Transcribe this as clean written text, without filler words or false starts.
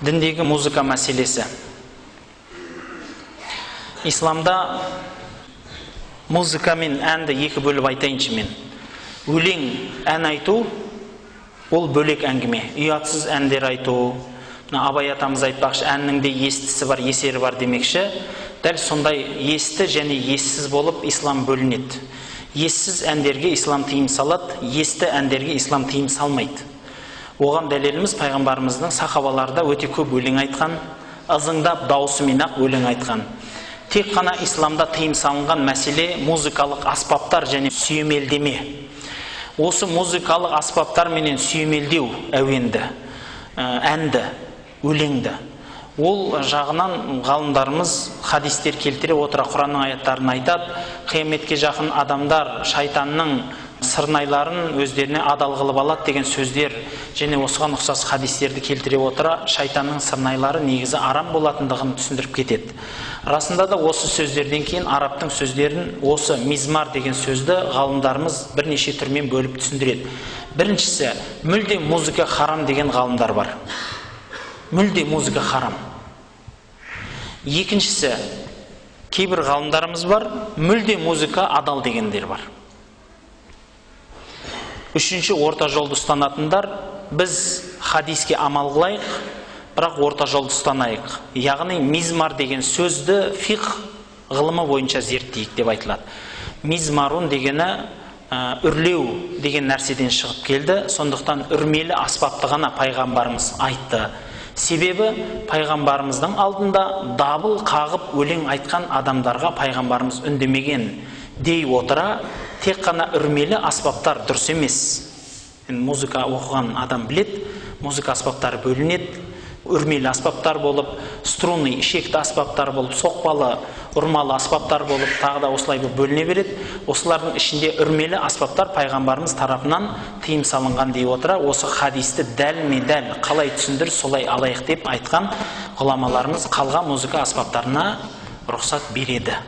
Діндегі музыка мәселесі. Исламда музыка мен әнді екі бөліп айтайыншы мен. Өлең, ән айту ол бөлек әңгіме. Ұятсыз әндер айту, мына Абай атамыз айтпақшы, әннің де естісі бар, есері бар демекші. Дәл сондай есті және ессіз болып ислам бөлінеді. Ессіз әндерге ислам тыйым салады, есті әндерге ислам тыйым салмайды. Оған дәлеліміз пайғамбарымыздың сахабалары да өте көп өлең айтқан, ызыңдап дауысымен ақ өлең айтқан. Тек қана исламда тыйым салынған мәселе музыкалық аспаптар және сүйемелдеме. Осы музыкалық аспаптарменен сүйемелдеу әуенді, әнді, өлеңді. Ол жағынан ғалымдарымыз хадистер келтіре отыра Құранның аяттарын айтады. Қияметке жақын адамдар шайтанның сырнайларын өздеріне адал қылып алады деген сөздер және осыған ұқсас хадистерді келтіре отыра шайтанның сырнайлары негізі арам болатындығын түсіндіріп кетеді. Расында да осы сөздерден кейін арабтың сөздерін, осы мизмар деген сөзді ғалымдарымыз бірнеше түрмен бөліп түсіндіреді. Біріншісі, мүлде музыка харам деген ғалымдар бар. Мүлде музыка харам. Екіншісі, кейбір ғалымдарымыз бар, мүлде музыка адал дегендер бар. Үшінші, орта жолды ұстанатындар, біз хадиске амал қылайық, бірақ орта жолды ұстанайық. Яғни мизмар деген сөзді фиқх ғылымы бойынша зерттейік деп айтылады. Мизмарун дегені үрлеу деген нәрседен шығып келді. Сондықтан үрмелі аспапты ғана пайғамбарымыз айтты. Себебі пайғамбарымыздың алдында дабыл қағып өлең айтқан адамдарға пайғамбарымыз үндемеген дей отыра, тек қана үрмелі аспаптар дұрыс емес. Енді музыка оқыған адам біледі, музыка аспаптары бөлінеді. Үрмелі аспаптар болып, струнный ішекті аспаптар болып, соқпалы, ұрмалы аспаптар болып, тағы да осылай болып бөліне береді. Осылардың ішінде үрмелі аспаптар пайғамбарымыз тарапынан тыйым салынған дей отыра, осы хадисті дәлме-дәл қалай түсіндір, солай алайық деп айтқан ғұламаларымыз қалған музыка аспаптарына рұқсат береді.